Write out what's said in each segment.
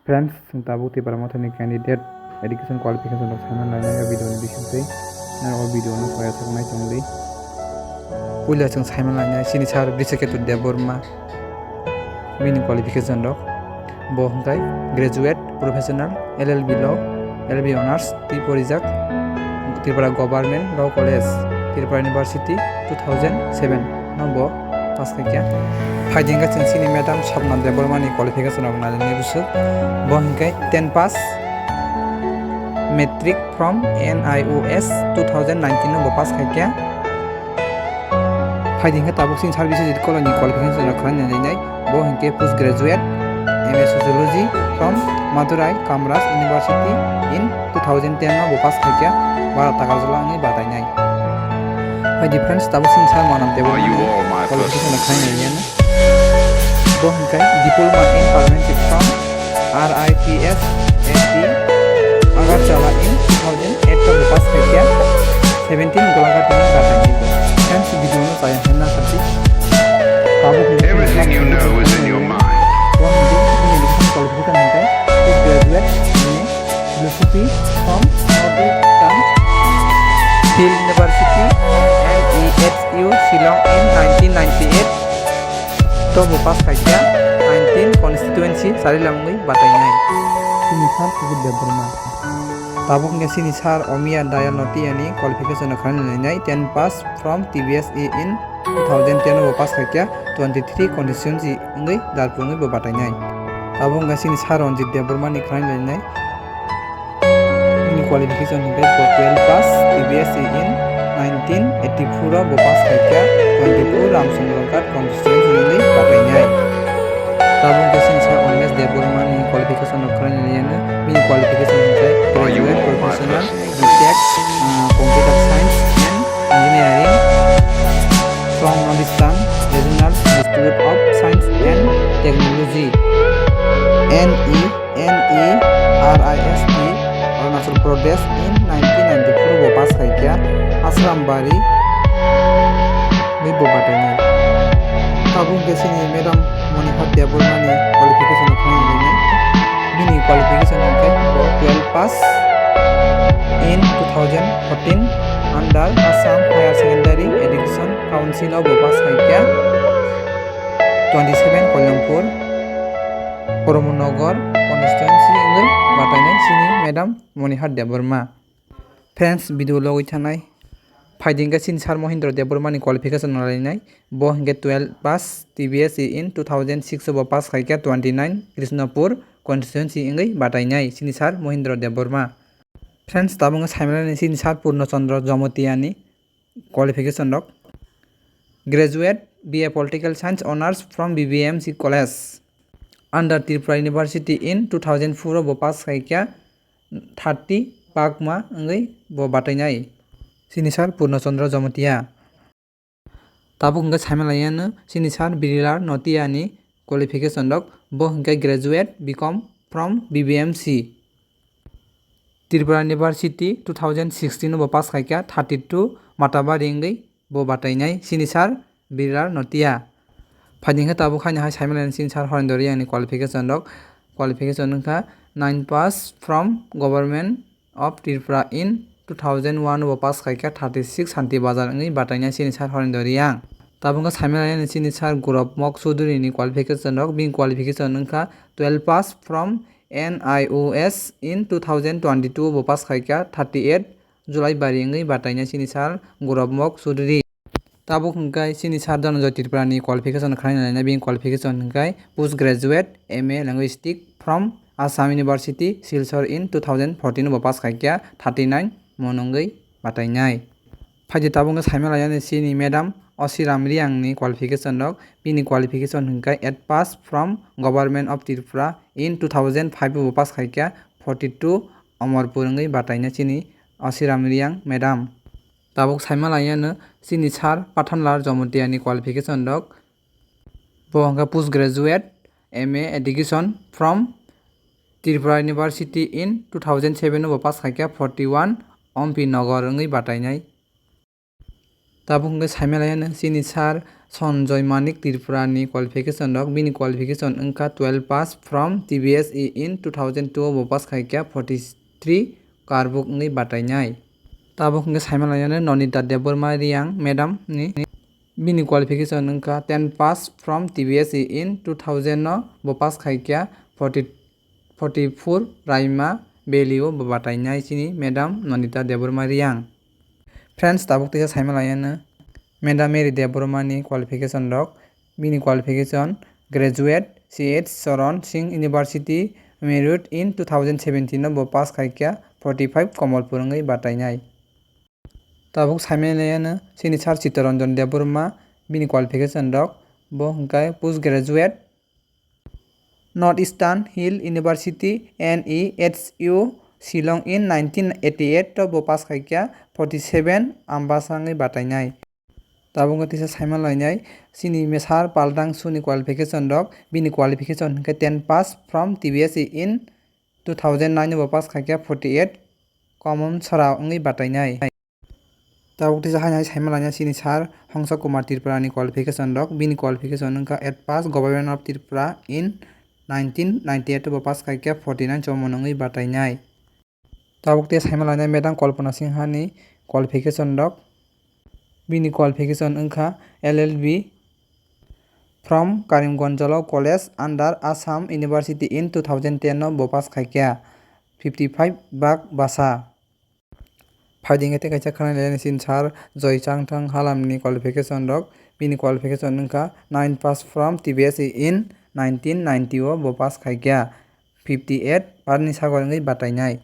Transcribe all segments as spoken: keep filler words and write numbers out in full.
Friends, chwng tabuk Tipra Mothani candidate education qualification rok saimannai o video ni bisingtwi. Nai o video no pore thang nai tongdi. Puila chwng saimannai chini sir Brishaketu Debbarma. Bini qualification rok bo hwnkhe graduate, professional, L L B law, L L B honors twi porijak, Tripura Government Law College, Tripura University, two thousand seven no bo pass khaikha. Phaidi hwnkhe chwng chini madam Swapna Debbarma ni qualification rok nailai nai bwswk. Bo hwnkhe ten pass, matric from N I O S two thousand nineteen no bo pass khaikha. Phaidi hwnkhe tabuk chini service koloni qualification rok khlai nai nai. Bo hwnkhe post graduate M A Sociology from Madurai Kamraj University in two thousand ten no bo pass khaikha, bara takarjala wngwi batainai. Phaidi friends, tabuk chini sir Manam Debbarma ni qualification rok khlai nai nai. Bo hwnkhe diploma in parliamentary from R I P S F D Agartala in two thousand eight no bo pass khaikha, seventeen Golaghat ni batainai bo. Friends, video no chaya hwnna kharti. Tabuk hwnkhe Everything you know is in your mind. Bo hwnkhe bini education qualification hwnkhe post graduate M A Philosophy from North Eastern Hill University, N E H U, Shillong in nineteen ninety-eight. To bo pass khaikha nineteen constituency Charilamwi batainai. Chini sir Sukhdev Debbarma. Tabuk hwnkhe chini sir Omiya Dayal Notiya ni qualification rok khlai nai nai, ten pass from T B S E in two thousand ten bo pass khaikha, twenty-three constituency wngwi Darpur wngwi bo batainai. Tabuk hwnkhe chini sir Ranjit Debbarma ni khlai nai nai. Bini qualification hwnkhe bo twelve pass T B S E in nineteen eighty-four o bo pass khaikha, twenty-four Ramchandra Ghat constituency wngwi batainai. Tabuk hwnkhe chini sir Animesh Debbarma ni qualification rok khlai nai nai. Bini qualification hwnkhe graduate professional B Tech, uh, Computer Science and Engineering from North Eastern Regional Institute of Science and Technology, N E N E R I S T, Arunachal Pradesh in nineteen ninety-four bo pass khaikha, Asrambari ni bo batainai. Tabuk hwnkhe chini Madam Monihar Debbarma ni qualification rok khlai nai nai. Bini qualification hwnkhe bo twelve pass in two thousand fourteen under Assam Higher Secondary Education Council o bo pass khaikha, twenty-seven Kalyanpur Pramod Nagar constituency wngwi batainai chini Madam Monihar Debbarma. Friends, video logwi thanai. Phaidi hwnkhe chini sir Mohindra Debbarma ni qualification no lainai. Bo hwnkhe twelve pass T B S E in two thousand six o bo pass khaikha, twenty-nine Krishnapur constituency wngwi batainai chini sir Mohindra Debbarma. Friends, tabuk wngkha saimanani chini sir Purno Chandra Jamatia ni qualification rok. Graduate B A Political Science Honours from B B M C College under Tripura University in two thousand four o bo pass khaikha, thirty pakma wngwi bo batainai chini sir Purno Chandra Jamatia. Tabuk hwnkhe saimalaiyano chini sir Birilal Notiya ni qualification rok, bo hwnkhe graduate B Com from B B M C. Tripura University two thousand sixteen o bo pass khaikha, thirty-two Matabari wngwi bo batainai chini sir Birilal Notiya. Phaidi hwnkhe tabuk haino hai saimalaiyano chini sir Horendra Reang ni qualification rok, qualification wngkha nine pass from Government of Tripura in two thousand one o bo pass khaikha, thirty-six Santi Bazar wngwi batainai chini sir Horendra Reang. Tabuk wngkha saimalaiyano chini sir Gaurav Mok Chowdhury ni qualification rok, bini qualification wngkha twelve pass from N I O S in two thousand twenty-two bo pass khaikha, thirty-eight July bari wngwi batainai chini sir Gaurav Mok Chowdhury. Tabuk hwnkhe chini sir Dhananjoy Tripura ni qualification khlai nai, bini qualification hwnkhe post graduate M A linguistic from Assam University Silchar in two thousand fourteen bo pass khaikha, thirty-nine mon wngwi batainai. Phaidi tabuk wngkha saimalaiyano chini Madam Osiram Reang ni qualification rok, bini qualification hwnkhe eight pass from Government of Tripura in two thousand five bo pass khaikha, forty-two Amarpur wngwi batainai chini Osiram Reang Madam. Tabuk saimalaiyano chini sir Pathanlal Jamatia ni qualification rok. Bo hwnkhe post graduate M A education from Tripura University in two thousand seven o bo pass khaikha, forty-one Ompi Nagar wngwi batainai. Tabuk hwnkhe saimalaiyano chini sir Sanjoy Manik Tripura ni qualification rok, bini qualification wngkha twelve pass from T B S E in two thousand two o bo pass khaikha forty three karbuk wngwi batainai. Tabuk hwnkhe saimalaiyano Nonita Debbarma Riyang madam ni, bini qualification wngkha ten pass from T B S E in two thousand no bo pass khaikha forty forty four Raima Valley o bo batainai chini madam Nonita Debbarma Riyang. Friends, tabuk teisa saimalaiyano madam Mary Debbarma ni qualification rok, bini qualification graduate C H Charan Singh University, Meerut in two thousand seventeen no bo pass khaikha forty five Kamalpur wngwi batainai. Tabuk saimalaiyano chini sir Chittaranjan Debbarma, bini qualification rok bo hwnkhe post graduate North Eastern Hill University, N E H U, Shillong in nineteen eighty eight o bo pass khaikha forty seven ambasa wngwi batainai. Tabuk wngkha teisa saimalainai chini sir Paldang Su ni qualification rok, bini qualification hwnkhe ten pass from T B S E in two thousand nine o bo pass khaikha forty eight common sora wngwi batainai. Tabuk teisa haino hai saimalaina chini sir Hongsa Kumar Tripura ni qualification rok, bini qualification wngkha eight pass Government of Tripura in nineteen ninety eight o bo pass khaikha forty nine common wngwi batainai. Tabuk teisa saimalaina madam Kalpana Singha ni qualification rok, bini qualification wngkha L L B from Karimganj Law College under Assam University in two thousand ten o bo pass khaikha fifty five bak basa. Phaidi hwnkhe tei kaisa khwnai lainai chini sir Joy Changthang Halam ni qualification rok, bini qualification wngkha nine pass from T B S E in nineteen ninety o bo pass khaikha fifty eight par ni sagor wngwi batainai.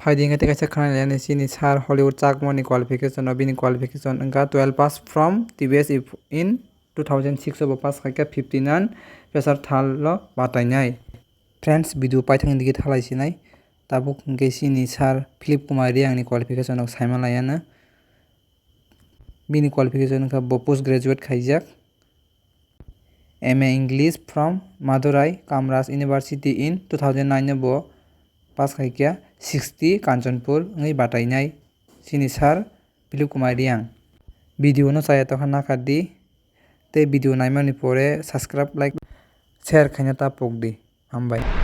Phaidi hwnkhe tei kaisa khwnai lainai chini sir Hollywood Chakma ni qualification rok, bini qualification wngkha twelve pass from T B S E in two thousand six o bo pass khaikha fifty nine pesar thal o batainai. Friends, video paithakni digi thalai sinai. Tabuk hwnkhe chini sir Philip Kumar Riyang ni qualification rok saimalaiyano. Bini qualification wngkha bo post graduate khaijak M A English from Madurai Kamraj University in two thousand nine o bo pass khaikha sixty Kanchanpur wngwi batainai chini sir Philip Kumar Riyang. Video no chaya tokha nakhardi tei video naimani pore subscribe, like, share khaina ta pokdi. Hambai.